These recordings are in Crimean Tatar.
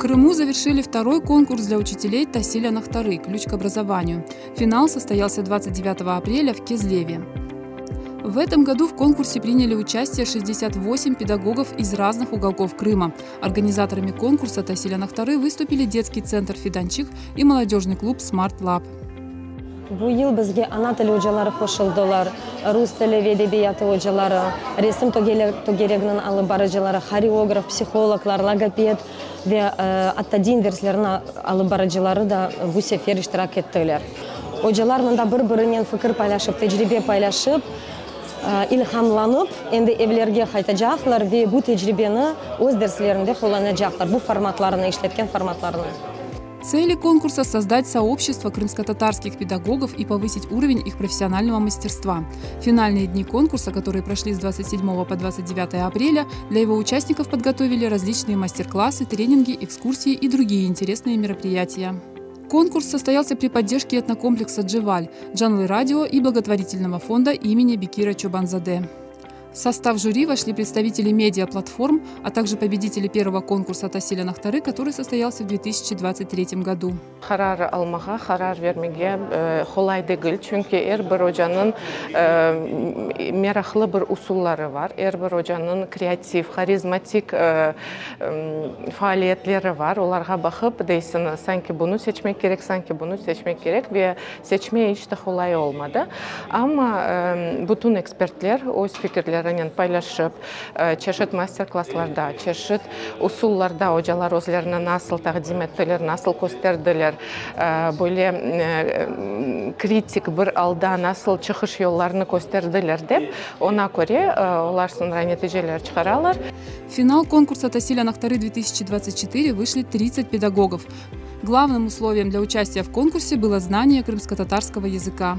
Крыму завершили второй конкурс для учителей Tasil anahtarı. Ключ к образованию. Финал состоялся 29 апреля в Кезлеве. В этом году в конкурсе приняли участие 68 педагогов из разных уголков Крыма. Организаторами конкурса Tasil anahtarı выступили детский центр «Фиданчик» и молодежный клуб «Смарт Лаб». Bu yıl bizge ana tili ocaları qoşuldılar, rus tili ve edebiyatı ocaları, resim tögereginiñ alıp barıcıları, horeograf, psihologlar, logoped ve atta din derslerini alıp barıcıları da bu sefer iştirak ettiler. Ocalar mında bir-birinen fikir paylaşıp, tecribe paylaşıp, ilhamlanıp, endi evlerge qaytacaqlar ve bu tecribeni öz derslerinde qullanacaqlar, bu formatlarını, işletken formatlarını. Цели конкурса – создать сообщество крымско-татарских педагогов и повысить уровень их профессионального мастерства. Финальные дни конкурса, которые прошли с 27 по 29 апреля, для его участников подготовили различные мастер-классы, тренинги, экскурсии и другие интересные мероприятия. Конкурс состоялся при поддержке этнокомплекса «Джеваль», Джанлы радио и благотворительного фонда имени Бекира Чобанзаде. В состав жюри вошли представители медиаплатформ, а также победители первого конкурса Tasil anahtarı, который состоялся в 2023 году. Qarar almağa, qarar bermege qolay degil, çünki er bir ocanıñ meraqlı bir usulları bar, er bir ocanıñ kreativ, harizmatik faaliyetleri bar. Olarğa baqıp deysiñ, sanki bunı seçmek kerek, sanki bunı seçmek kerek ve seçme iç te qolay olmadı. Amma bütün ekspertler öz fikirlerinen paylaşıp, çeşit master-klasslarda, çeşit usullarda ocalar özlerini nasıl taqdim ettiler, nasıl kösterdiler, böyle kritik bir alda nasıl çıqış yollarını kösterdiler dep, oña köre olar soñra neticeler çıqaralar. В финал конкурса Tasil anahtarı 2024 вышли 30 педагогов. Главным условием для участия в конкурсе было знание крымско-татарского языка.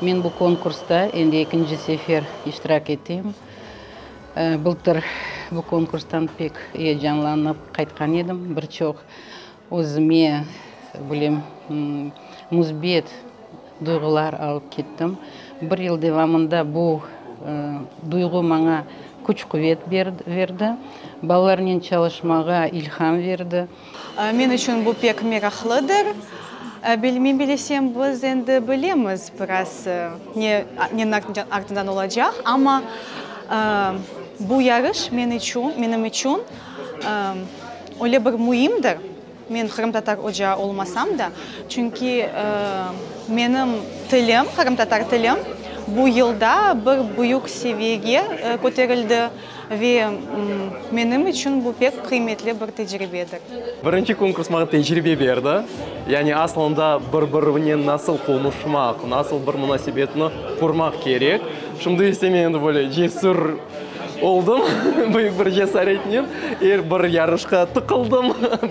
Men bu konkursta endi ekinci sefer iştirak etem. Bıltır bu konkurstan pek eyecanlanıp qaytqan edim. Bir çoq özüme bilem müsbet duyğular alıp kettim. Bir yıl devamında bu duyğu maña küç quvet berdi, balalarnen çalışmağa ilham berdi. Men içün bu pek meraqlıdır. Men bilesem, biz endi bilemiz biraz ne neniñ artından olacaq, amma bu yarış men içün, menim içün öyle bir müimdir, men qırımtatar oca olmasam da, çünki menim tilim, qırımtatar tilim bu yılda bir büyük seviyege köterildi. Ve menim içün bu pek qıymetli bir tecribedir. Birinci konkurs maña tecribe berdi. Yani aslında bir-birinen nasıl qonuşmaq, nasıl bir munasebetni qurmaq kerek. Şimdi ise men endi böyle cesür oldım, büyük bir cesaretnen er bir yarışqa tıqıldım.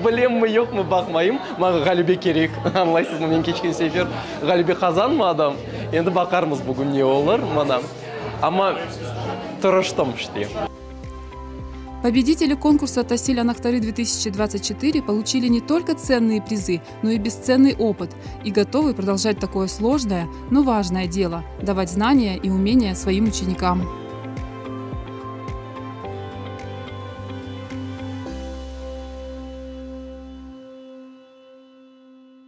Bilemmi, yoqmı, baqmayım, maña ğalebe kerek, añlaysızmı, men keçken sefer ğalebe qazanmadım. Endi baqarmız bugün ne olur, mına. Amma tırıştım işte. Победители конкурса Tasil anahtarı 2024 получили не только ценные призы, но и бесценный опыт и готовы продолжать такое сложное, но важное дело – давать знания и умения своим ученикам.